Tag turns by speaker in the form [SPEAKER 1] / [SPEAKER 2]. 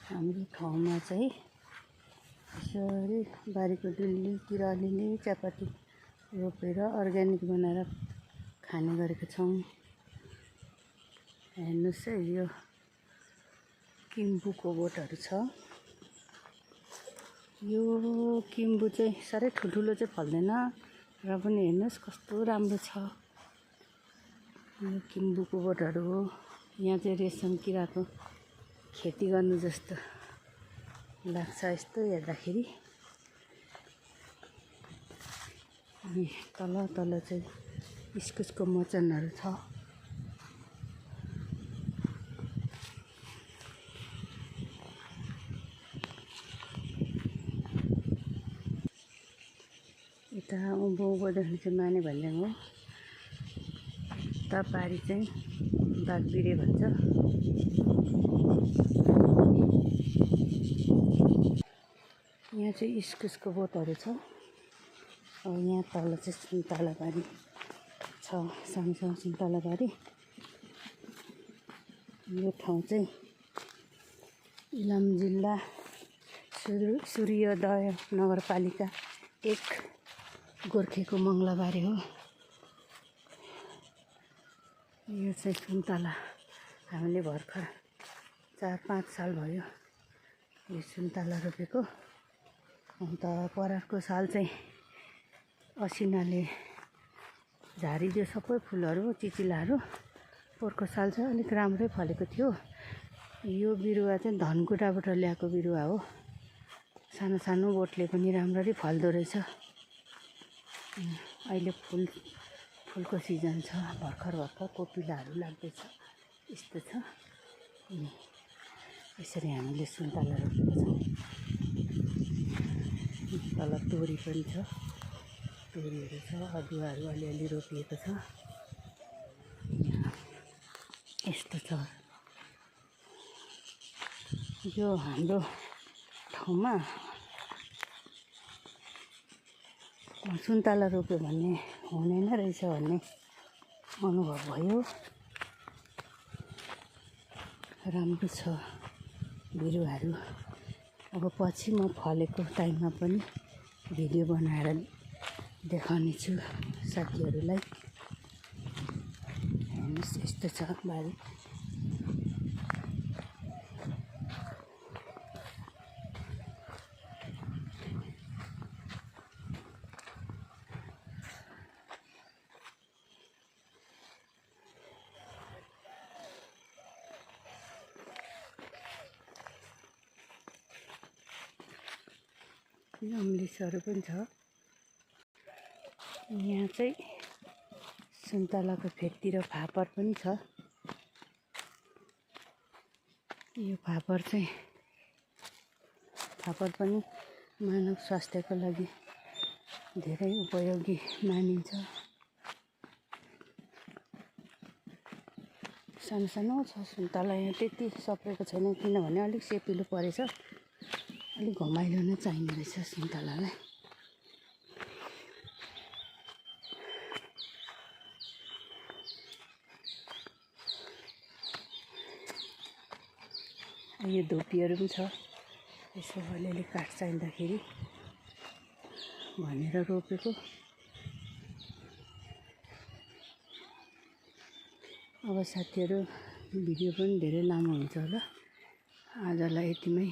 [SPEAKER 1] हाम्रो ठाउँमा चाहिँ यसरी बारीको डिल्लीतिर अलिअलि चियापत्ती रोपेर अर्ग्यानिक बनाएर खाने गरेको छौँ। हेर्नुहोस् है, यो किम्बुको बोटहरू छ। यो किम्बु चाहिँ साह्रै ठुल्ठुलो चाहिँ फल्दैन, र पनि हेर्नुहोस् कस्तो राम्रो छ। यो किम्बुको बोटहरू हो। यहाँ चाहिँ रेशम किराको खेती गर्नु जस्तो लाग्छ यस्तो हेर्दाखेरि। अनि तल तल चाहिँ इस्कुसको मचानहरू छ। यता उँभो उँभोदेखि चाहिँ माने भन्ज्याङ हो। यता पारी चाहिँ बाघबिरे भन्छ। यहाँ चाहिँ इस्कुसको बोटहरू छ। यहाँ तल चाहिँ सुन्तला बारी छ, सानो सानो सुन्तला बारी। यो ठाउँ चाहिँ इलाम जिल्ला सूर्योदय नगरपालिका 1 गोर्खेको मङ्गलाबारी हो। यो चाहिँ सुन्तला हामीले भर्खर 4-5 साल भयो यो सुन्तला रोपेको। अन्त परारको साल चाहिँ असिनाले झारिदियो सबै फुलहरू, चिचिलाहरू। पोहोरको साल चाहिँ अलिक राम्रै फलेको थियो। यो बिरुवा चाहिँ धनकुटाबाट ल्याएको बिरुवा हो। सानो सानो बोटले पनि राम्ररी फल्दो रहेछ। अहिले फुलको सिजन छ। भर्खर कोपिलाहरू लाग्दैछ, यस्तो छ। यसरी हामीले सुन्तला रोपेको छौँ। तल तोरी पनि छ, तोरीहरू छ, अदुवाहरू अलिअलि रोपिएको छ। यस्तो छ। यो हाम्रो ठाउँमा सुन्तला रोप्यो भने हुँदैन रहेछ भन्ने अनुभव भयो। राम्रो छ बिरुवाहरू। अब पछि म फलेको टाइममा पनि भिडियो बनाएर देखाउने छु साथीहरूलाई। हेर्नुहोस् यस्तो छ बारी। अम्लिसहरू पनि छ। यहाँ चाहिँ सुन्तलाको फेदतिर फापर पनि छ। यो फापर पनि मानव स्वास्थ्यको लागि धेरै उपयोगी मानिन्छ। सानो सानो छ सुन्तला। यहाँ त्यति सप्रेको छैन किनभने अलिक सेपिलो परेछ। अलिक घमाइलो नै चाहिने रहेछ सुन्तलालाई। यो धुपीहरू पनि छ। यसो अलिअलि काठ चाहिँदाखेरि भनेर रोपेको। अब साथीहरू भिडियो पनि धेरै लामो हुन्छ होला। आजलाई यतिमै